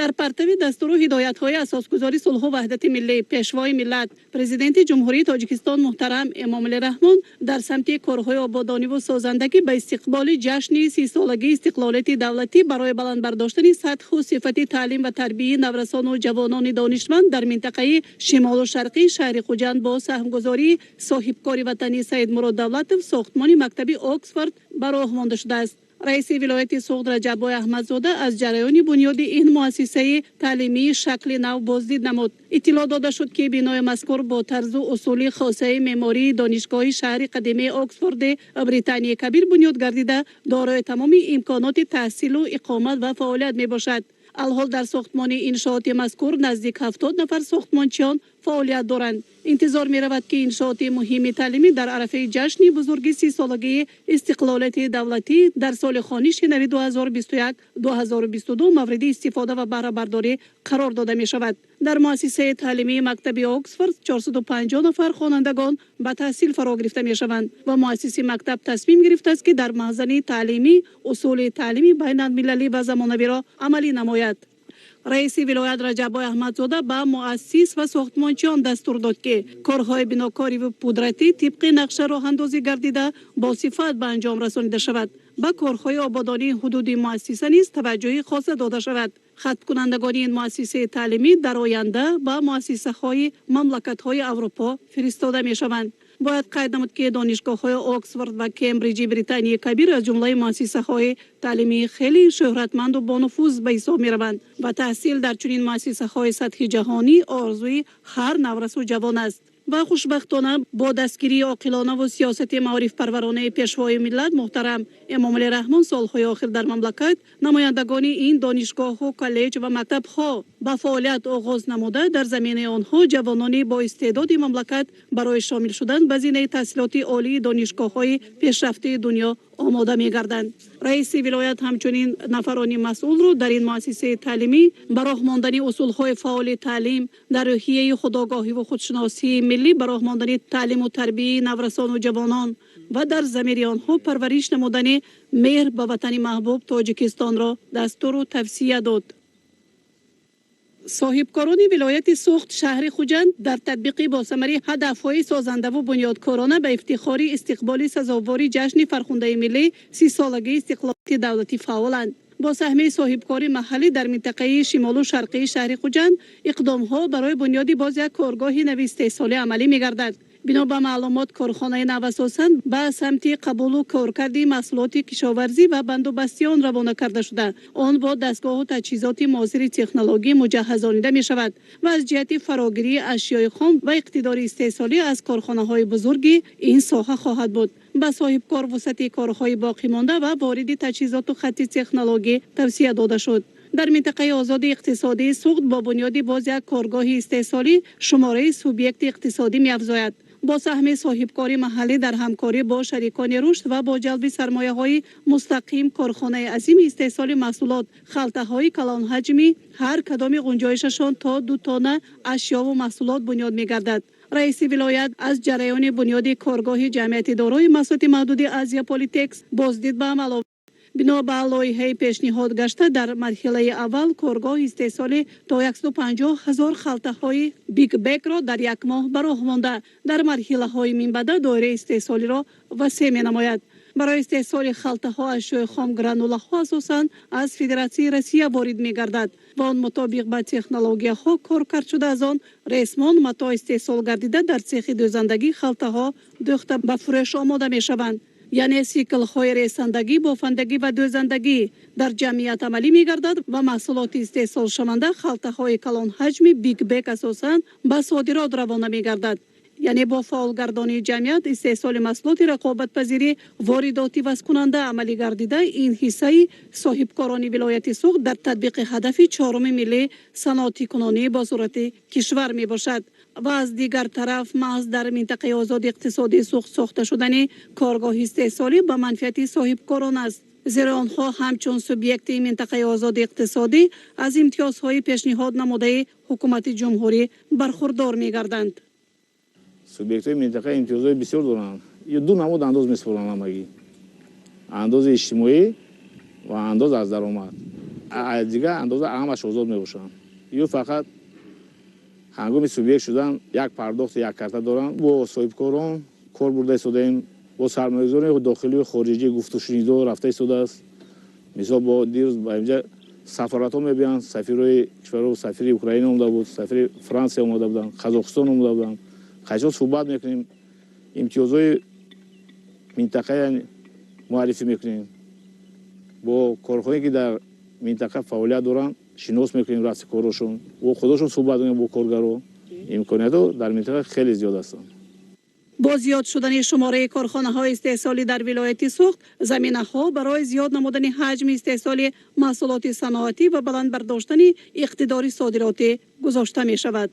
Дар партави дастуру ҳидоятҳои Асосгузори сулҳу ваҳдати миллӣ, Пешвои миллат, Президенти Ҷумҳурии Тоҷикистон муҳтарам Эмомалӣ Раҳмон дар самти корҳои ободониву созандагӣ ба истиқболи ҷашни 30-солагии истиқлолияти давлатӣ барои баланд бардоштани сатҳу сифати таълим ва тарбияи наврасону ҷавонони донишманд дар минтақаи шимолу шарқии шаҳри Хуҷанд бо саҳмгузории соҳибкори ватанӣ Саидмурод Давлатов сохтмони мактаби Оксфорд ба роҳ монда шудааст. Раиси вилояти Суғд Раҷаббой Аҳмадзода аз ҷараёни бунёди ин муассисаи таълимии шакли нав боздид намуд. Иттилоъ дода шуд, ки бинои мазкур бо тарзу усули хосаи меъмории донишгоҳи шаҳри қадимаи Оксфорди Британияи Кабир бунёд гардида, дорои тамоми имконоти таҳсилу иқомат ва фаъолият мебошад. Алҳол дар сохтмони иншооти мазкур наздик 70 нафар сохтмончиён фаъолият доранд. Интизор меравад, ки иншооти муҳими таълимӣ дар арафаи ҷашни бузурги 30-солагии истиқлолияти давлатӣ дар соли хониши нави 2021-2022 мавриди истифода ва баҳрабардорӣ қарор дода мешавад. Дар муассисаи таълимии мактаби Оксфорд 450 нафар хонандагон ба таҳсил фаро гирифта мешаванд ва муассиси мактаб тасмим гирифтааст, ки дар маҳзани таълимӣ усули таълими байналмилалӣ ва замонавиро амалӣ намояд. Раиси вилоят Раҷаббой Аҳмадзода ба муассис ва сохтмончиён дастур дод, ки корҳои бинокориву пудратӣ тибқи нақша роҳандозӣ гардида, бо сифат ба анҷом расонида шавад. Ба корҳои ободонии ҳудуди муассиса низ таваҷҷӯҳи хоса дода шавад. Хатмкунандагони ин муассисаи таълимӣ дар оянда ба муассисаҳои мамлакатҳои Аврупо фиристода мешаванд. Бояд қайд намуд, ки донишгоҳҳои Оксфорд ва Кембриҷи Британияи Кабир аз ҷумлаи муассисаҳои таълимии хеле шӯҳратманду бонуфуз ба ҳисоб мераванд ва таҳсил дар чунин муассисаҳои сатҳи ҷаҳонӣ орзуи ҳар наврасу ҷавон аст. Ва хушбахтона, бо дастгирии оқилонаву сиёсати маорифпарваронаи Пешвои миллат муҳтарам Эмомалӣ Раҳмон солҳои охир дар мамлакат намояндагони ин донишгоҳу коллеҷ ва мактабҳо ба фаъолият оғоз намуда, дар заминаи онҳо ҷавонони боистеъдоди мамлакат барои шомил шудан ба зинаи таҳсилоти олии донишгоҳҳои пешрафтаи дунё омода мегарданд. Раиси вилоят ҳамчунин нафарони масъулро дар ин муассисаи таълимӣ ба роҳ мондани усулҳои фаъоли таълим дар рӯҳияи худогоҳиву худшиносии миллӣ, ба роҳ мондани таълиму тарбияи наврасону ҷавонон ва дар замири онҳо парвариш намудани меҳр ба ватани маҳбуб Тоҷикистонро дастуру тавсия дод. Соҳибкорони вилояти Суғд, шаҳри Хуҷанд дар татбиқи босамари ҳадафҳои созандаву бунёдкорона ба ифтихори истиқболи сазовори ҷашни фархундаи миллӣ, 30-солагии истиқлолияти давлатӣ фаъоланд. Бо саҳми соҳибкори маҳаллӣ дар минтақаи шимолу шарқии шаҳри Хуҷанд иқдомҳо барои бунёди боз як коргоҳи нави истеҳсолӣ амалӣ мегардад. Бино ба маълумот, корхонаи нав асосан ба самти қабулу коркарди маҳсулоти кишоварзӣ ва бандубасти он равона карда шуда, он бо дастгоҳу таҷҳизоти муосири технологӣ муҷаҳҳазонида мешавад ва аз ҷиҳати фарогирии ашёи хом ва иқтидори истеҳсолӣ аз корхонаҳои бузурги ин соҳа хоҳад буд. Ба соҳибкор вусъати корҳои боқимонда ва вориди таҷҳизоту хатти технологӣ тавсия дода шуд. Дар минтақаи озоди иқтисодии Суғд бо бунёди боз як коргоҳи истеҳсолӣ шумораи субъекти иқтисодӣ меафзояд. Бо саҳми соҳибкори маҳаллӣ дар ҳамкорӣ бо шарикони рушд ва бо ҷалби сармояҳои мустақим корхонаи азими истеҳсоли маҳсулот, халтаҳои калонҳаҷми ҳар кадоми ғунҷоишашон то 2 тонна ашёву маҳсулот бунёд мегардад. Раиси вилоят аз ҷараёни бунёди коргоҳи ҷамъияти дорои маҳсулоти маҳдуди Азия Политекс боздид ба амал овард. Бино ба лоиҳаи пешниҳод гашта, дар марҳилаи аввал коргоҳ истеҳсоли то 150 ҳазор халтаҳои бигбегро дар як моҳ ба роҳ монда, дар марҳилаҳои минбаъда доираи истеҳсолиро васеъ менамояд. Барои истеҳсоли халтаҳо ашёи хом, гранулаҳо асосан аз Федератсияи Россия ворид мегардад ва он мутобиқ ба технологияҳо кор кард шуда, аз он ресмон, матоъ истеҳсол гардида, дар цехи дӯзандагӣ халтаҳо дӯхта, ба фурӯш омода мешаванд. Яъне сиклҳои ресандагӣ, бофандагӣ ва дӯзандагӣ дар ҷамъият амалӣ мегардад ва маҳсулоти истеҳсолшаванда, халтаҳои калонҳаҷми бигбег, асосан ба содирот равона мегардад. Яъне бо фаъолгардонии ҷамъият истеҳсоли маҳсулоти рақобатпазирӣ воридоти вазкунанда амалӣ гардида, ин ҳиссаи соҳибкорони вилояти Суғд дар татбиқи ҳадафи чоруми миллӣ, саноатикунонии босуръати кишвар мебошад. Ва аз дигар тараф, маҳз дар минтақаи озоди иқтисодии Суғд сохта шудани коргоҳи истеҳсолӣ ба манфиати соҳибкорон аст, зеро онҳо ҳамчун субъекти минтақаи озоди иқтисодӣ аз имтиёзҳои пешниҳод намудаи ҳукумати ҷумҳурӣ бархурдор мегарданд. Субъектҳои минтақа имтиёзҳои бисёр доранд. Ду намуд андоз месупоранд ҳамагӣ: андози иҷтимоӣ ва андоз аз даромад. Дигар андоза ҳамаш озод мебошанд. Ё фақат ҳангоми субъект шудан як пардохти як карта доранд. Бо соҳибкорон кор бурда истодаем, бо сармоягузорони дохилию хориҷӣ гуфтушунидҳо рафта истодааст. Мисол, бо дирӯз ба инҷа сафоратҳо мебиёянд, сафирҳои кишварҳо, сафири Украина омада буд, сафири Франсия омада буданд, Қазоқистон омада буданд. Қайчо суҳбат мекунем, имтиёзҳои минтақая муаррифӣ мекунем, бо корхонае, ки дар минтақа фаъолият доранд, шинос мекунем, рафти корҳошон, бо худошон суҳбат мекунем, бо коргаро. Имкониятҳо дар минтақа хеле зиёд ҳастанд. Бо зиёд шудани шумораи корхонаҳои истеҳсолӣ дар вилояти Суғд, заминаҳо барои зиёд намудани ҳаҷми истеҳсоли маҳсулоти саноатӣ ва баланд бардоштани иқтидори содиротӣ гузошта мешавад.